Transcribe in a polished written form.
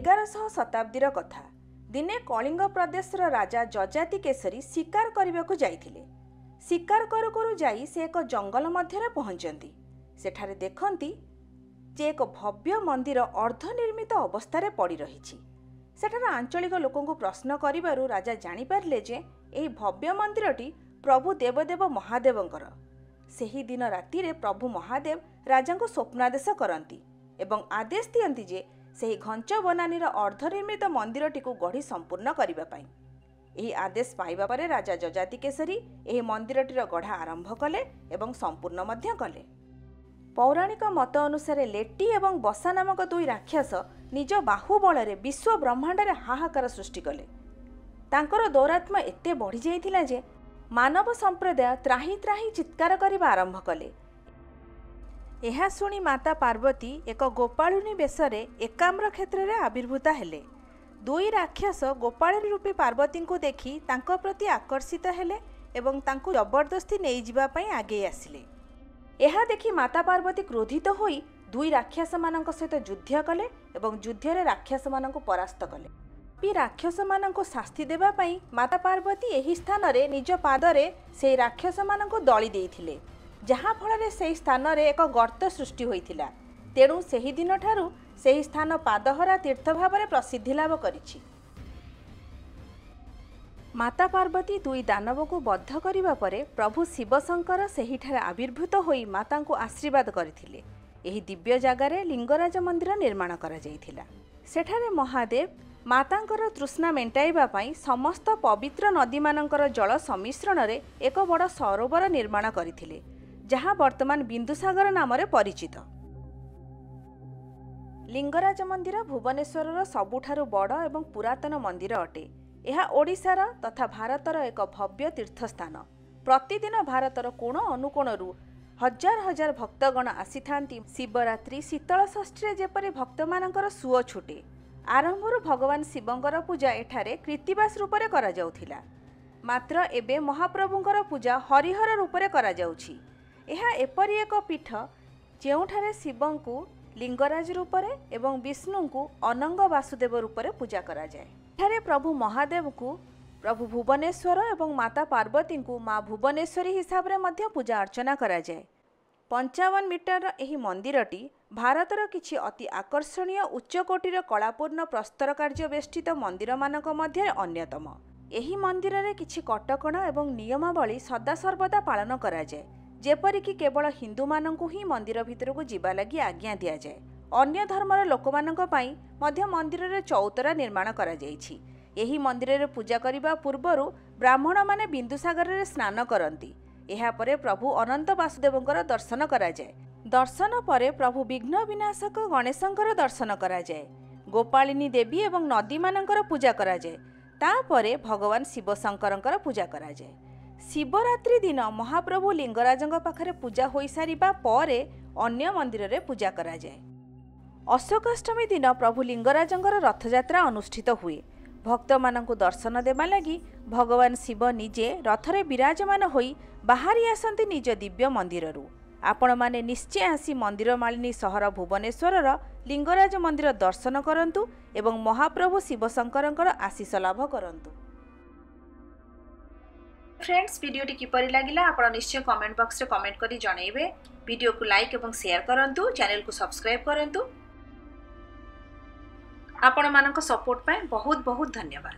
1100 ଶତାବ୍ଦୀର କଥା। ଦିନେ କଳିଙ୍ଗ ପ୍ରଦେଶର ରାଜା ଯଯାତି କେଶରୀ ଶିକାର କରିବାକୁ ଯାଇଥିଲେ। ଶିକାର କରୁ କରୁ ଯାଇ ସେ ଏକ ଜଙ୍ଗଲ ମଧ୍ୟରେ ପହଞ୍ଚନ୍ତି। ସେଠାରେ ଦେଖନ୍ତି ଯେ ଏକ ଭବ୍ୟ ମନ୍ଦିର ଅର୍ଦ୍ଧନିର୍ମିତ ଅବସ୍ଥାରେ ପଡ଼ି ରହିଛି। ସେଠାର ଆଞ୍ଚଳିକ ଲୋକଙ୍କୁ ପ୍ରଶ୍ନ କରିବାରୁ ରାଜା ଜାଣିପାରିଲେ ଯେ ଏହି ଭବ୍ୟ ମନ୍ଦିରଟି ପ୍ରଭୁ ଦେବଦେବ ମହାଦେବଙ୍କର। ସେହି ଦିନ ରାତିରେ ପ୍ରଭୁ ମହାଦେବ ରାଜାଙ୍କୁ ସ୍ୱପ୍ନାଦେଶ କରନ୍ତି ଏବଂ ଆଦେଶ ଦିଅନ୍ତି ଯେ ସେହି ଘଞ୍ଚ ବନାନୀର ଅର୍ଦ୍ଧନିର୍ମିତ ମନ୍ଦିରଟିକୁ ଗଢ଼ି ସମ୍ପୂର୍ଣ୍ଣ କରିବା ପାଇଁ। ଏହି ଆଦେଶ ପାଇବା ପରେ ରାଜା ଯଯାତି କେଶରୀ ଏହି ମନ୍ଦିରଟିର ଗଢ଼ା ଆରମ୍ଭ କଲେ ଏବଂ ସମ୍ପୂର୍ଣ୍ଣ ମଧ୍ୟ କଲେ। ପୌରାଣିକ ମତ ଅନୁସାରେ ଲେଟି ଏବଂ ବସା ନାମକ ଦୁଇ ରାକ୍ଷସ ନିଜ ବାହୁବଳରେ ବିଶ୍ୱ ବ୍ରହ୍ମାଣ୍ଡରେ ହାହାକାର ସୃଷ୍ଟି କଲେ। ତାଙ୍କର ଦୌରାତ୍ମ୍ୟ ଏତେ ବଢ଼ିଯାଇଥିଲା ଯେ ମାନବ ସମ୍ପ୍ରଦାୟ ତ୍ରାହି ତ୍ରାହି ଚିତ୍କାର କରିବା ଆରମ୍ଭ କଲେ। ଏହା ଶୁଣି ମାତା ପାର୍ବତୀ ଏକ ଗୋପାଳୁନୀ ବେଶରେ ଏକାମ୍ର କ୍ଷେତ୍ରରେ ଆବିର୍ଭୂତା ହେଲେ। ଦୁଇ ରାକ୍ଷସ ଗୋପାଳିନୀ ରୂପୀ ପାର୍ବତୀଙ୍କୁ ଦେଖି ତାଙ୍କ ପ୍ରତି ଆକର୍ଷିତ ହେଲେ ଏବଂ ତାଙ୍କୁ ଜବରଦସ୍ତି ନେଇଯିବା ପାଇଁ ଆଗେଇ ଆସିଲେ। ଏହା ଦେଖି ମାତା ପାର୍ବତୀ କ୍ରୋଧିତ ହୋଇ ଦୁଇ ରାକ୍ଷସମାନଙ୍କ ସହିତ ଯୁଦ୍ଧ କଲେ ଏବଂ ଯୁଦ୍ଧରେ ରାକ୍ଷସମାନଙ୍କୁ ପରାସ୍ତ କଲେ। ରାକ୍ଷସମାନଙ୍କୁ ଶାସ୍ତି ଦେବା ପାଇଁ ମାତା ପାର୍ବତୀ ଏହି ସ୍ଥାନରେ ନିଜ ପାଦରେ ସେହି ରାକ୍ଷସମାନଙ୍କୁ ଦଳି ଦେଇଥିଲେ, ଯାହାଫଳରେ ସେହି ସ୍ଥାନରେ ଏକ ଗର୍ତ୍ତ ସୃଷ୍ଟି ହୋଇଥିଲା। ତେଣୁ ସେହିଦିନଠାରୁ ସେହି ସ୍ଥାନ ପାଦହରା ତୀର୍ଥ ଭାବରେ ପ୍ରସିଦ୍ଧି ଲାଭ କରିଛି। ମାତା ପାର୍ବତୀ ଦୁଇ ଦାନବକୁ ବଦ୍ଧ କରିବା ପରେ ପ୍ରଭୁ ଶିବଶଙ୍କର ସେହିଠାରେ ଆବିର୍ଭୂତ ହୋଇ ମାତାଙ୍କୁ ଆଶୀର୍ବାଦ କରିଥିଲେ। ଏହି ଦିବ୍ୟ ଜାଗାରେ ଲିଙ୍ଗରାଜ ମନ୍ଦିର ନିର୍ମାଣ କରାଯାଇଥିଲା। ସେଠାରେ ମହାଦେବ ମାତାଙ୍କର ତୃଷ୍ଣା ମେଣ୍ଟାଇବା ପାଇଁ ସମସ୍ତ ପବିତ୍ର ନଦୀମାନଙ୍କର ଜଳ ସମ୍ମିଶ୍ରଣରେ ଏକ ବଡ଼ ସରୋବର ନିର୍ମାଣ କରିଥିଲେ, ଯାହା ବର୍ତ୍ତମାନ ବିନ୍ଦୁସାଗର ନାମରେ ପରିଚିତ। ଲିଙ୍ଗରାଜ ମନ୍ଦିର ଭୁବନେଶ୍ୱରର ସବୁଠାରୁ ବଡ଼ ଏବଂ ପୁରାତନ ମନ୍ଦିର ଅଟେ। ଏହା ଓଡ଼ିଶାର ତଥା ଭାରତର ଏକ ଭବ୍ୟ ତୀର୍ଥସ୍ଥାନ। ପ୍ରତିଦିନ ଭାରତର କୋଣ ଅନୁକୋଣରୁ ହଜାର ହଜାର ଭକ୍ତଗଣ ଆସିଥାନ୍ତି। ଶିବରାତ୍ରି, ଶୀତଳ ଷଷ୍ଠୀରେ ଯେପରି ଭକ୍ତମାନଙ୍କର ସୁଅ ଛୁଟେ। ଆରମ୍ଭରୁ ଭଗବାନ ଶିବଙ୍କର ପୂଜା ଏଠାରେ କୃତିବାସ ରୂପରେ କରାଯାଉଥିଲା, ମାତ୍ର ଏବେ ମହାପ୍ରଭୁଙ୍କର ପୂଜା ହରିହର ରୂପରେ କରାଯାଉଛି। ଏହା ଏପରି ଏକ ପୀଠ ଯେଉଁଠାରେ ଶିବଙ୍କୁ ଲିଙ୍ଗରାଜ ରୂପରେ ଏବଂ ବିଷ୍ଣୁଙ୍କୁ ଅନଙ୍ଗ ବାସୁଦେବ ରୂପରେ ପୂଜା କରାଯାଏ। ଏଠାରେ ପ୍ରଭୁ ମହାଦେବଙ୍କୁ ପ୍ରଭୁ ଭୁବନେଶ୍ୱର ଏବଂ ମାତା ପାର୍ବତୀଙ୍କୁ ମା ଭୁବନେଶ୍ୱରୀ ହିସାବରେ ମଧ୍ୟ ପୂଜା ଅର୍ଚ୍ଚନା କରାଯାଏ। 55 ମିଟରର ଏହି ମନ୍ଦିରଟି ଭାରତର କିଛି ଅତି ଆକର୍ଷଣୀୟ ଉଚ୍ଚକୋଟୀର କଳାପୂର୍ଣ୍ଣ ପ୍ରସ୍ତର କାର୍ଯ୍ୟ ବେଷ୍ଟିତ ମନ୍ଦିରମାନଙ୍କ ମଧ୍ୟରେ ଅନ୍ୟତମ। ଏହି ମନ୍ଦିରରେ କିଛି କଟକଣା ଏବଂ ନିୟମାବଳୀ ସଦାସର୍ବଦା ପାଳନ କରାଯାଏ, ଯେପରିକି କେବଳ ହିନ୍ଦୁମାନଙ୍କୁ ହିଁ ମନ୍ଦିର ଭିତରକୁ ଯିବା ଲାଗି ଆଜ୍ଞା ଦିଆଯାଏ। ଅନ୍ୟ ଧର୍ମର ଲୋକମାନଙ୍କ ପାଇଁ ମଧ୍ୟ ମନ୍ଦିରରେ ଚଉତରା ନିର୍ମାଣ କରାଯାଇଛି। ଏହି ମନ୍ଦିରରେ ପୂଜା କରିବା ପୂର୍ବରୁ ବ୍ରାହ୍ମଣମାନେ ବିନ୍ଦୁସାଗରରେ ସ୍ନାନ କରନ୍ତି। ଏହାପରେ ପ୍ରଭୁ ଅନନ୍ତ ବାସୁଦେବଙ୍କର ଦର୍ଶନ କରାଯାଏ। ଦର୍ଶନ ପରେ ପ୍ରଭୁ ବିଘ୍ନ ବିନାଶକ ଗଣେଶଙ୍କର ଦର୍ଶନ କରାଯାଏ। ଗୋପାଳିନୀ ଦେବୀ ଏବଂ ନଦୀମାନଙ୍କର ପୂଜା କରାଯାଏ। ତାପରେ ଭଗବାନ ଶିବଶଙ୍କରଙ୍କର ପୂଜା କରାଯାଏ। ଶିବରାତ୍ରି ଦିନ ମହାପ୍ରଭୁ ଲିଙ୍ଗରାଜଙ୍କ ପାଖରେ ପୂଜା ହୋଇସାରିବା ପରେ ଅନ୍ୟ ମନ୍ଦିରରେ ପୂଜା କରାଯାଏ। ଅଶୋକାଷ୍ଟମୀ ଦିନ ପ୍ରଭୁ ଲିଙ୍ଗରାଜଙ୍କର ରଥଯାତ୍ରା ଅନୁଷ୍ଠିତ ହୁଏ। ଭକ୍ତମାନଙ୍କୁ ଦର୍ଶନ ଦେବା ଲାଗି ଭଗବାନ ଶିବ ନିଜେ ରଥରେ ବିରାଜମାନ ହୋଇ ବାହାରି ଆସନ୍ତି ନିଜ ଦିବ୍ୟ ମନ୍ଦିରରୁ। ଆପଣମାନେ ନିଶ୍ଚୟ ଆସି ମନ୍ଦିର ମାଳିନୀ ସହର ଭୁବନେଶ୍ୱରର ଲିଙ୍ଗରାଜ ମନ୍ଦିର ଦର୍ଶନ କରନ୍ତୁ ଏବଂ ମହାପ୍ରଭୁ ଶିବଶଙ୍କରଙ୍କର ଆଶିଷ ଲାଭ କରନ୍ତୁ। ଫ୍ରେଣ୍ଡସ୍, ଭିଡ଼ିଓଟି କିପରି ଲାଗିଲା ଆପଣ ନିଶ୍ଚୟ କମେଣ୍ଟ ବକ୍ସରେ କମେଣ୍ଟ କରି ଜଣାଇବେ। ଭିଡ଼ିଓକୁ ଲାଇକ୍ ଏବଂ ସେୟାର କରନ୍ତୁ, ଚ୍ୟାନେଲକୁ ସବସ୍କ୍ରାଇବ୍ କରନ୍ତୁ। ଆପଣମାନଙ୍କ ସପୋର୍ଟ ପାଇଁ ବହୁତ ବହୁତ ଧନ୍ୟବାଦ।